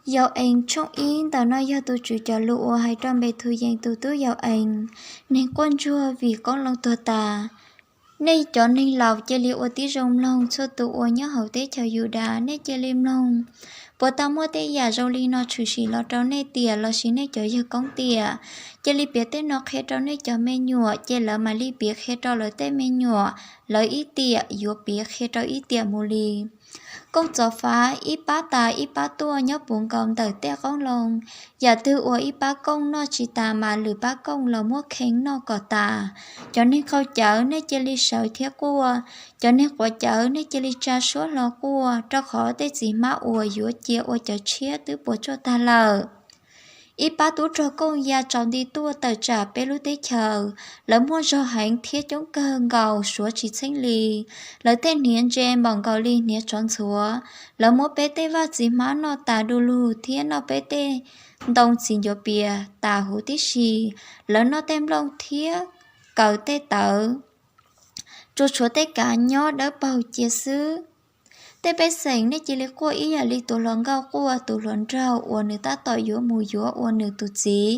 Yau Ees tshooj ib, ntawm no yog tus Tswv cov lus uas hais rau Npes Thu Yees tus tub Yau Ees, neeg quaj ntsuag vim qoob loo tuag tas. Nej cov neeg laus cia li ua tib zoo mloog, txhua tus uas nyob hauv teb chaws Yudas, nej cia li mloog. Puas tau muaj tej yam zoo li no tshwm sim los rau nej tiam lossis nej cov yawg koob tiam? Cia li piav tej no qhia rau nej cov me nyuam, ces lawv mam li piav qhia rau lawv tej me nyuam, lawv ib tiam yuav piav qhia rau ib tiam mus li. Kooj Txos Fav ib pab tas ib pab tuaj nyob puv nkaus ntawm tej qoob loo. Yam twg uas ib pab kooj noj tsis tas mas lwm pab kooj los muab khee noj kom tas. Cov neeg qaug cawv, nej cia li sawv thiab quaj. Cov neeg quav cawv, nej cia li tsa suab hlo quaj, rau qhov tej txiv hmab uas yuav cia ua cawv tshiab twb puas tsuaj tag lawm. Ib pab tub rog kooj ya tsaus nti tuaj tawm tsam peb lub teb chaws. Lawv muaj zog heev thiab coob kawg nkaus suav tsis txheeb li. Lawv tej hniav ntse npaum nkaus li hniav tsov ntxhuav. Lawv muab peb tej vaj txiv hmab noj tas du lug thiab noj peb tej ntoo txiv ncuav pias tas huv tib si. Lawv noj tej nplooj thiab kaws tej tawv, tsuas tshuav tej kav nyob dawb paug cia xwb. Tej pej xeem, nej cia li quaj ib yam li tus hluas nkauj quaj tus hluas nraug uas nws tab tom yuav mus yuav ua nws tus txiv,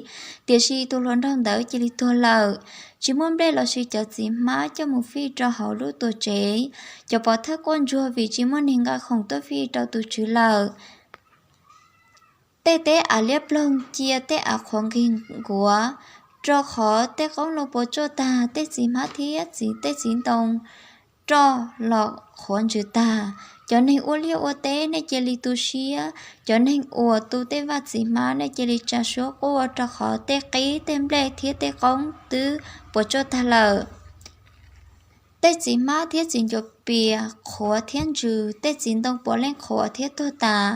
tiam sis tus hluas nraug ntawd cia li tuag lawm. Tsis muaj nplej lossis cov txiv hmab coj mus fij rau hauv lub tuam tsev. Cov pov thawj quaj ntsuag vim tsis muaj neeg nqa khoom tuaj fij rau tus Tswv lawm. Tej teb av liab ploog cia tej av qhuav nqig nkuav, rau qhov tej qoob loo puas tsuaj tag, tej txiv hmab thiab tej txiv ntoo roj los qhuav ntsws tag. Cov neeg ua liaj ua teb, nej cia li tu siab. Cov neeg uas tu tej vaj txiv hmab, nej cia li tsa suab quaj, rau qhov tej qib, tej nplej thiab tej qoob twb puas tsuaj tag lawm. Tej txiv hmab thiab txiv ncuav pias qhuav thiab ntsws, tej txiv ntoo puav leej qhuav thiab tuag tas.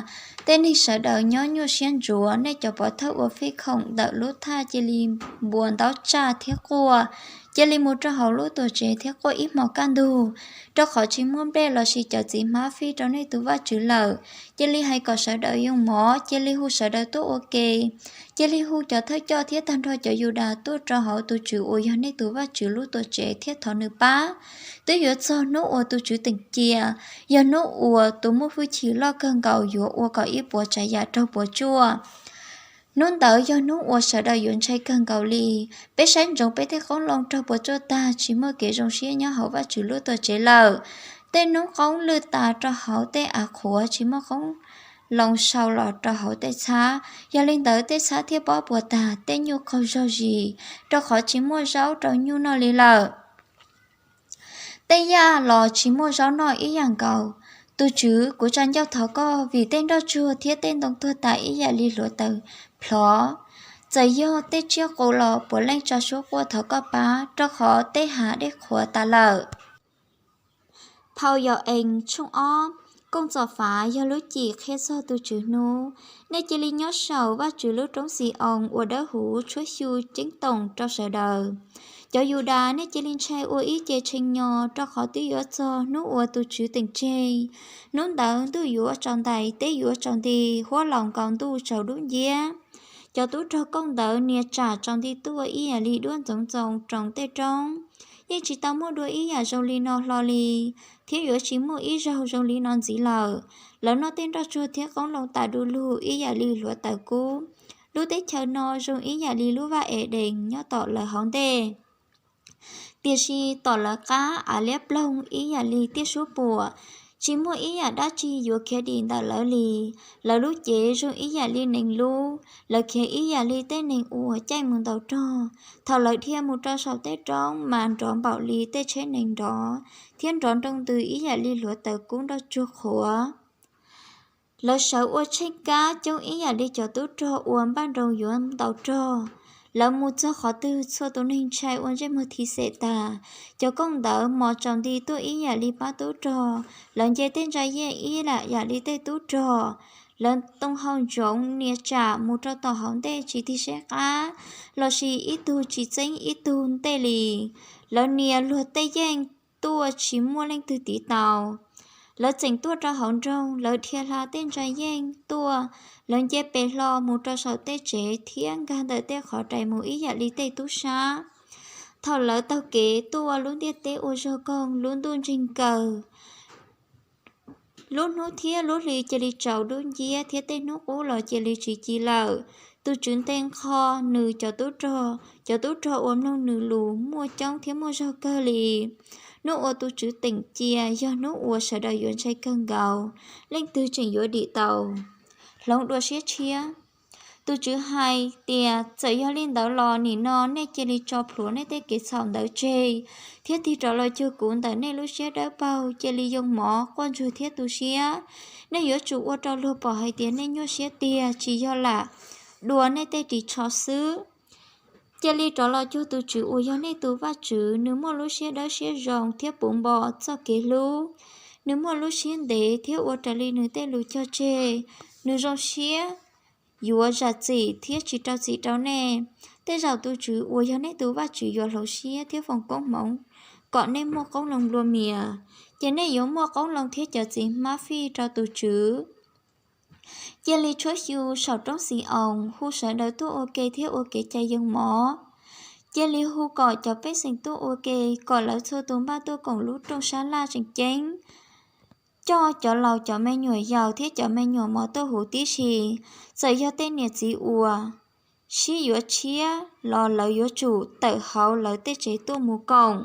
Tej neeg sawv daws nyob nyuaj siab ntsuav, nej cov pov thawj uas fij khoom ntawm lub thaj cia li npua ntaub tsaj thiab quaj. Cia li mus rau hauv lub tuam tsev thiab quaj ib hmos kaj ntug, rau qhov tsis muaj nplej lossis cov txiv hmab fij rau nej tus Vajtswv lawm. Cia li hais kom sawv daws yoo mov, cia li hu sawv daws tuaj ua ke. Cia li hu cov thawj coj thiab tag nrho cov Yudas tuaj rau hauv tus Tswv uas yog nej tus Vajtswv lub tuam tsev thiab thov nws pab. Twb yuav txog hnub uas tus Tswv teem cia, yog hnub uas tus muaj hwj chim loj kawg nkaus yuav ua kom ib puas tsav yam raug puas tsuaj. Hnub ntawd yog hnub uas sawv daws yuav ntshai kawg nkaus li. Peb saib ntsoov peb tej qoob loo raug puas tsuaj tag, tsis muaj kev zoo siab nyob hauv Vajtswv lub tuam tsev lawm. Tej noob qoob lwj tas rau hauv tej av qhuav, tsis muaj qoob loo sau los rau hauv tej txhab. Yog li ntawd tej txhab thiaj pob puas tag, tej nyuj qaug zog zis, rau qhov tsis muaj zaub rau nyuj noj li lawm. Tej yaj los tsis muaj zaub noj ib yam nkaus. Tus Tswv, kuv tsa ncauj thov koj, vim tej nroj tsuag thiab tej ntoo tuag tas ib yam li hluav taws plhov. Txawm yog tej tsiaj qus los puav leej tsa suab quaj thov koj pab, rau qhov tej hav dej qhuav tas lawm. Phau Yau Ees tshooj ob. Kooj Txos Fav yog lub cim qhia txog tus Tswv hnub. Nej cia li nyob saum Vajtswv lub roob Xi-oos uas dawb huv, tshuab xyu ceeb toom rau sawv daws. Cov Yudas, nej cia li ntshai ua ib ce tshee nyo, rau qhov twb yuav txog hnub uas tus Tswv teem tseg. Hnub ntawd ntuj yuav tsaus ntais, teb yuav tsaus nti, huab laus nkaus ntuj tsaus dub nciab. Cov tub rog kooj ntawd nias tsam tsaus nti tuaj ib yam li duab ntxoov ntxoo roos tej roob. Yeej tsis tau muaj dua ib yam zoo li no hlo li, thiab yuav tsis muaj ib zaug zoo li no ntxiv lawm. Lawv noj tej nroj tsuag thiab qoob loo tas du lug ib yam li hluav taws kub. Lub teb chaws no zoo ib yam li lub vaj Edees nyob tom lawv hauv ntej. Tiam sis tom lawv qab av liab ploog ib yam li tiaj suab puam, tsis muaj ib yam dab tsi yuav khiav dim ntawm lawv li. Lawv lub cev zoo ib yam li nees lub, lawv khiav ib yam li tej nees uas caij mus ntaus rog. Thaum lawv dhia mus rau saum tej roob mas nrov npaum li tej tsheb nees nrov, thiab nrov nroo ntws ib yam li hluav taws kub nroj tsuag qhuav. Lawv sawv ua tsheej kab coob ib yam li cov tub rog uas npaj nroos yuav ntaus rog. Lawv mus txog qhov twg txhua tus neeg ntshai ua ntsej muag thi xem tas. Cov kooj ntawd mos tsaus nti tuaj ib yam li pab tub rog, lawv nce tej ntsa yeej ib yam li tej tub rog. Lawv too hau ntsoov nias tsam mus rau tom hauv ntej tsis tig seb qab, lossis ib tug tsis txeeb ib tug ntej li. Lawv nias luag tej yeej tuaj tsis muaj leej twg tiv tau. Lawv txeem tuaj rau hauv nroog, lawv dhia hla tej ntsa yeej tuaj, lawv nce pes hlo mus rau saum tej tsev thiab nkag ntawm tej qhov rais mus ib yam li tej tub sab. Thaum lawv taug kev tuaj lub ntiaj teb ua zog koog, lub ntuj ntseeg kawg. Lub hnub thiab lub hli cia li tsaus dub nciab thiab tej hnub qub los cia li tsis ci lawm. Tus Tswv nte nqho nws cov tub rog, cov tub rog uas mloog nws lus muaj coob thiab muaj zog kawg li. Hnub uas tus Tswv teem cia yog hnub uas sawv daws yuav ntshai kawg nkaus, leej twg tseem yuav dim tau. Hloov dua siab tshiab. Tus Tswv hais tias, txawm yog li ntawd los nim no nej cia li tso plhuav nej tej kev txhaum ntawd tseg, thiab tig rov los cuag kuv ntawm nej lub siab dawb paug, cia li yoo mov, quaj ntsuag thiab tu siab. Nej yuav tsum ua rau luag pom hais tias nej nyuaj siab tiag, tsis yog lam dua nej tej ris tsho xwb. Cia li rov los cuag tus Tswv uas yog nej tus Vajtswv, nws muaj lub siab dawb siab zoo thiab puv npo txoj kev hlub. Nws muaj lub siab ntev thiab ua raws li nws tej lus cog tseg. Nws zoo siab yuav zam txim thiab tsis rau txim rau nej. Tej zaum tus Tswv uas yog nej tus Vajtswv yuav hloov siab thiab foom koob hmoov kom nej muaj qoob loo nplua mias, ces nej yuav muaj qoob loo thiab cov txiv hmab fij rau tus Tswv. Cia li tshuab xyu saum roob Xi-oos, hu sawv daws tuaj ua ke thiab ua kev cai yoo mov. Cia li hu kom cov pej xeem tuaj ua ke, kom lawv txhua tus npaj tuaj koom lub rooj sab laj tseem ceeb, coj cov laus, cov me nyuam yaus thiab cov me nyuam mos tuaj huv tib si. Txawm yog tej niam txiv uas sib yuav tshiab los lawv yuav tsum tawm hauv lawv tej tsev tuaj mus koom.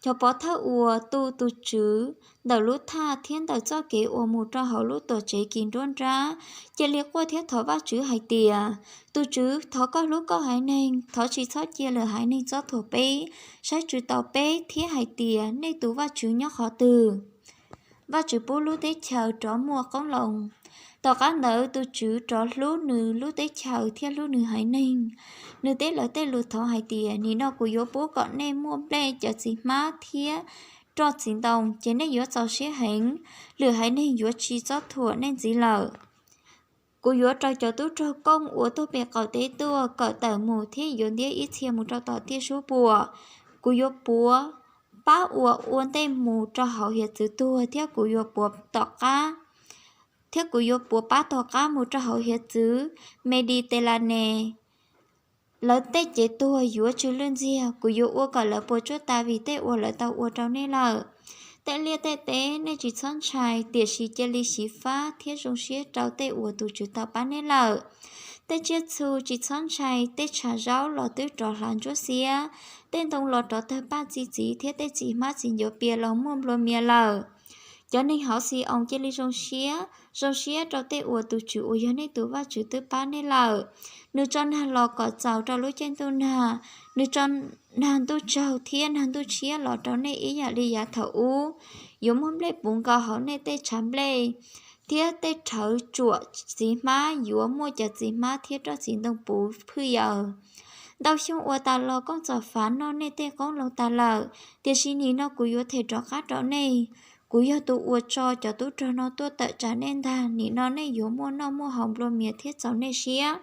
Cov pov thawj uas tu tus Tswv ntawm lub thaj thiab ntawm txoj kev uas mus rau hauv lub tuam tsev kis nruab nrab, cia li quaj thiab thov Vajtswv hais tias, tus Tswv, thov koj hlub koj haiv neeg, thov tsis txhob cia lwm haiv neeg txob thuam peb, saib tsis taus peb thiab hais tias, nej tus Vajtswv nyob qhov twg? Vajtswv pub lub teb chaws rov muaj qoob loo. Tom qab ntawd tus Tswv rov hlub nws lub teb chaws thiab hlub nws haiv neeg. Nws teb lawv tej lus thov hais tias, nim no kuv yuav pub kom nej muaj nplej cov txiv hmab thiab roj txiv ntoo, ces nej yuav txaus siab heev. Lwm haiv neeg yuav tsis txob thuam nej ntxiv lawm. Kuv yuav rau cov tub rog kooj uas tuaj pem qaum teb tuaj kawm tawm mus thiab yuav ntiab ib txhia mus rau tom tiaj suab puam. Kuv yuav puav pab uas ua ntej mus rau hauv hiav txwv tuag, thiab kuv yuav puav tom qab, thiab kuv yuav puav pab tom qab mus rau hauv hiav txwv Mediterranean. Lawv tej cev tuag yuav tsw lwj ntxiag. Kuv yuav ua kom lawv puas tsuaj tas vim tej uas lawv tau ua rau nej lawm. Tej liaj tej teb nej tsis txhob ntshai, tiam sis cia li xyiv fab thiab zoo siab rau tej uas tus Tswv tau pab nej lawm. Tej tsiaj txhu tsis txhob ntshai, tej tshav zaub los twb rov hlav ntsuab xiab, tej ntoo los rov tawg paj txi txiv, thiab tej txiv hmab txiv ncuav pias los muaj nplua mias lawm. Cov neeg hauv Xi-oos, cia li zoo siab, zoo siab rau tej uas tus Tswv uas yog nej tus Vajtswv twb pab nej lawm. Nws tso nag los kom txaus rau lub caij ntuj nag, nws tso nag ntuj tsaug thiab nag ntuj tshiab los rau nej ib yam li yav thaum ub. Yuav muaj nplej puv nkaus hauv nej tej tshav nplej, thiab tej rhawv tsuam txiv hmab yuav muaj cov txiv hmab thiab roj txiv ntoo puv phwj yaws. Ntau xyoo uas tas los kooj txom fav noj nej tej qoob loo tas lawm, tiam sis nim no kuv yuav them rov qab rau nej. Kuv yog tus uas tso cov tub rog no tuaj tawm tsam nej ntag, nim no nej yuav muaj noj muaj haus nplua mias thiab txaus nej siab.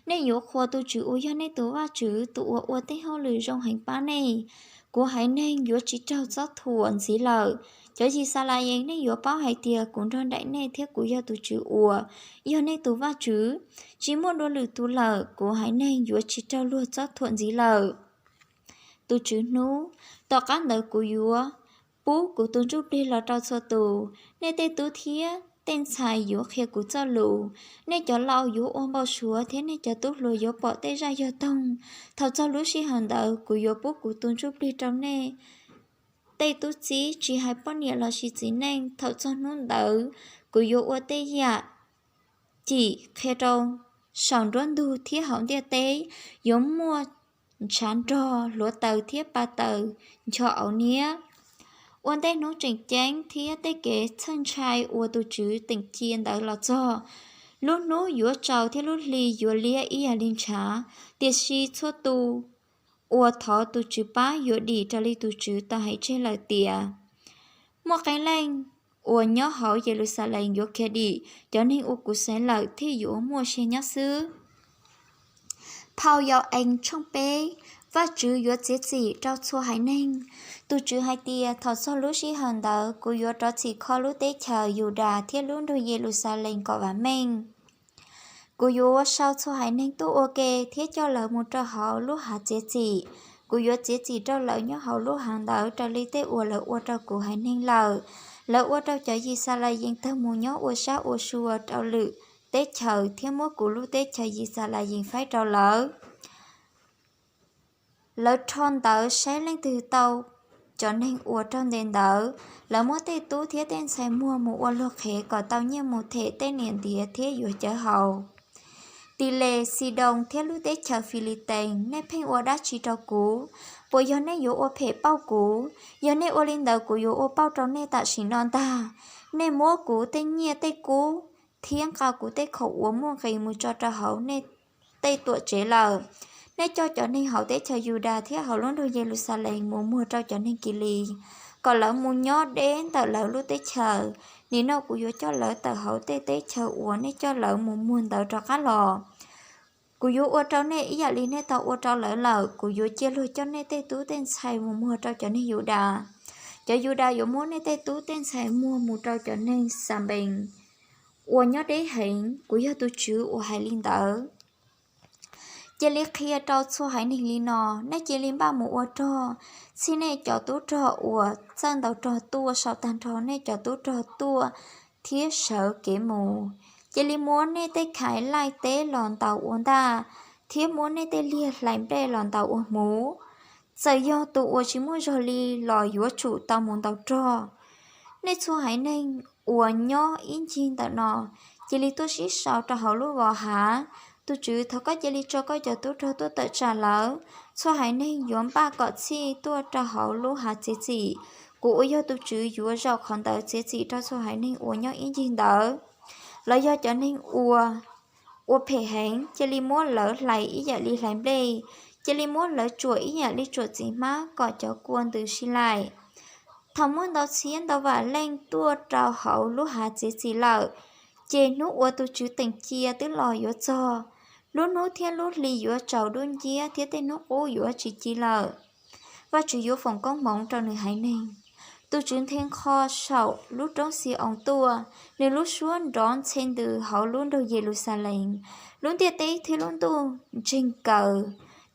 Nej yuav qhuas tus Tswv uas yog nej tus Vajtswv, tus uas ua tej hauj lwm zoo heev pab nej. Kuv haiv neeg yuav tsis raug txob thuam ntxiv lawm. Cov Yixalayees, nej yuav paub hais tias kuv nrog nraim nej thiab kuv yog tus Tswv uas yog nej tus Vajtswv. Tsis muaj dua lwm tus lawm, kuv haiv neeg yuav tsis raug luag txob thuam ntxiv lawm. Tus Tswv hnub. Tom qab ntawd kuv yuav pub kuv tus ntsuj plig los rau txhua tus. Nej tej tub thiab tej ntxhais yuav qhia kuv txoj lus. Nej cov laus yuav ua npau suav thiab nej cov tub hluas yuav pom tej zaj yog toog. Thaum txog lub sij hawm ntawd kuv yuav pub kuv tus ntsuj plig rau nej tej tub txib, tsis hais poj niam lossis txiv neej. Thaum txog hnub ntawd kuv yuav ua tej yam cim qhia rau saum nruab ntug thiab hauv ntiaj teb. Yuav muaj ntshav nrog hluav taws thiab pa taws ncho auv niab. Ua ntej hnub tseem ceeb thiab tej kev txhawj ntshai uas tus Tswv teem cia ntawd los txog. Lub hnub yuav tsaus thiab lub hli yuav liab ib yam li ntshav, tiam sis txhua tus uas thov tus Tswv pab yuav dim raws li tus Tswv tau hais tseg lawm tias, muaj qee leej uas nyob hauv Yeluxalees yuav khiav dim, cov neeg uas kuv xaiv lawm thiaj yuav muaj sia nyob xwb. Phau Yau-ees tshooj peb. Vajtswv yuav txiav txim rau txhua haiv neeg. Tus Tswv hais tias, thaum txog lub sij hawm ntawd kuv yuav rov txhim kho lub teb chaws Yudas thiab lub nroog Yeluxalees kom vam meej. Kuv yuav sau txhua haiv neeg tuaj ua ke thiab coj lawv mus rau hauv lub hav txiav txim. Kuv yuav txiav txim rau lawv nyob hauv lub hav ntawd raws li tej uas lawv ua rau kuv haiv neeg lawm. Lawv ua rau cov Yixalayees tawg mus nyob ua sab ua sua rau lwm teb chaws thiab muab kuv lub teb chaws Yixalayees faib rau lawv. Lawv rho ntawv saib leej twg tau cov neeg uas raug ntes ntawd. Lawv muab tej tub thiab tej ntxhais muag mus ua luag qhev kom tau nyiaj mus them tej niam ntiav thiab yuav cawv haus. Tiles, Xidoos thiab lub teb chaws Filitees, nej pheej ua dab tsi rau kuv? Puas yog nej yuav ua phem pauj kuv? Yog nej ua li ntawd kuv yuav ua pauj rau nej tam sim no ntag. Nej muab kuv tej nyiaj tej kub thiab nqa kuv tej khoom uas muaj nqis mus tso rau hauv nej tej tuam tsev lawm. Nej coj cov neeg hauv teb chaws Yudas thiab hauv lub nroog Yeluxalees mus muag rau cov neeg Kilis, kom lawv mus nyob deb ntawm lawv lub teb chaws. Nim no kuv yuav coj lawv tawm hauv tej teb chaws uas nej coj lawv mus muag ntawd rov qab los. Kuv yuav ua rau nej ib yam li nej tau ua rau lawv lawm. Kuv yuav cia luag coj nej tej tub tej ntxhais mus muag rau cov neeg Yudas. Cov Yudas yuav muab nej tej tub tej ntxhais muag mus rau cov neeg Xanpees uas nyob deb heev. Kuv yog tus TSWV uas hais li ntawd. Cia li qhia rau txhua haiv neeg li no: Nej cia li npaj mus ua rog, txhij nej cov tub rog uas txawj ntaus rog tuaj saum tag nrho nej cov tub rog tuaj thiab sawv kev mus. Cia li muab nej tej khaiv laij teb los ntaus ua ntaj, thiab muab nej tej liag hlais nplej los ntaus ua hmuv. Txawm yog tus uas tsis muaj zog li los yuav tsum tau mus ntaus rog. Nej txhua haiv neeg uas nyob ib ncig ntawm no, cia li tuaj sib sau rau hauv lub vos hav. Tus TSWV, thov koj cia li tso koj cov tub rog tuaj tawm tsam lawv. Txhua haiv neeg yuav npaj kom txhij tuaj rau hauv lub hav txiav txim. Kuv uas yog tus TSWV yuav zaum qhov ntawd txiav txim rau txhua haiv neeg uas nyob ib ncig ntawd. Lawv yog cov neeg uas ua phem heev. Cia li muab lawv hlais ib yam li hlais nplej. Cia li muab lawv tsuam ib yam li tsuam txiv hmab kom cov kua ntws sib laim. Thaum muaj ntau txhiab ntau vam leej tuaj rau hauv lub hav txiav txim lawm, ces hnub uas tus TSWV teem cia twb los yuav txog. Lub hnub thiab lub hli yuav tsaus dub nciab thiab tej hnub qub yuav tsis ci lawm. Vajtswv yuav foom koob hmoov rau nws haiv neeg. Tus TSWV nthe nqho saum lub roob Xi-oos tuaj, nws lub suab nrov ntxhe ntws hauv lub nroog Yeluxalees. Lub ntiaj teb thiab lub ntuj ntseeg kaws,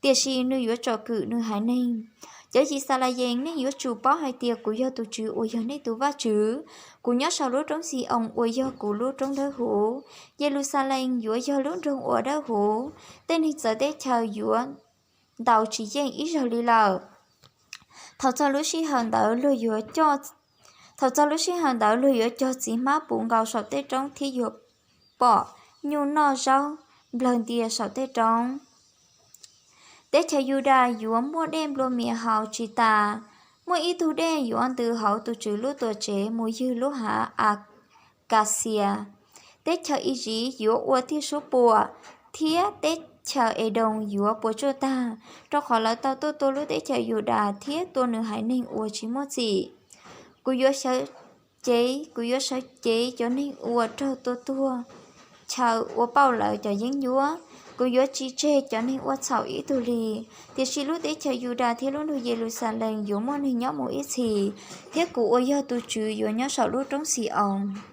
tiam sis nws yuav tsom kwm nws haiv neeg. Cov Yixalayees, nej yuav tsum paub hais tias kuv yog tus TSWV uas yog nej tus Vajtswv. Kuv nyob saum lub roob Xi-oos uas yog kuv lub roob dawb huv. Yeluxalees yuav yog lub nroog uas dawb huv, tej neeg txawv teb chaws yuav ntaus tsis yeej ib zaug li lawm. Thaum txog lub sij hawm ntawd luag yuav cog, thaum txog lub sij hawm ntawd luag yuav cog txiv hmab puv nkaus saum tej roob thiab yuav pom nyuj noj zaub nplawg ntia saum tej roob. Teb chaws Yudas yuav muaj dej nplua mias haus tsis tas. Muaj ib tug dej yuav ntws hauv tus TSWV lub tuam tsev mus ywg lub hav Akaxias. Teb chaws Iziv yuav ua tiag suab puam, thiab teb chaws Edoos yuav puas tsuaj tag, rau qhov lawv tau tuaj tua lub teb chaws Yudas thiab tua nws haiv neeg uas tsis muaj txim. Kuv yuav sawv cev, kuv yuav sawv cev cov neeg uas raug tua tuag chaw ua pauj lawv cov yeeb ncuab. Kuv yuav tsis tseg cov neeg ua txhaum ib tug li. Tiam sis lub teb chaws Yudas thiab lub nroog Yeluxalees yuav muaj neeg nyob mus ib txhis, thiab kuv uas yog tus TSWV yuav nyob saum lub roob Xi-oos.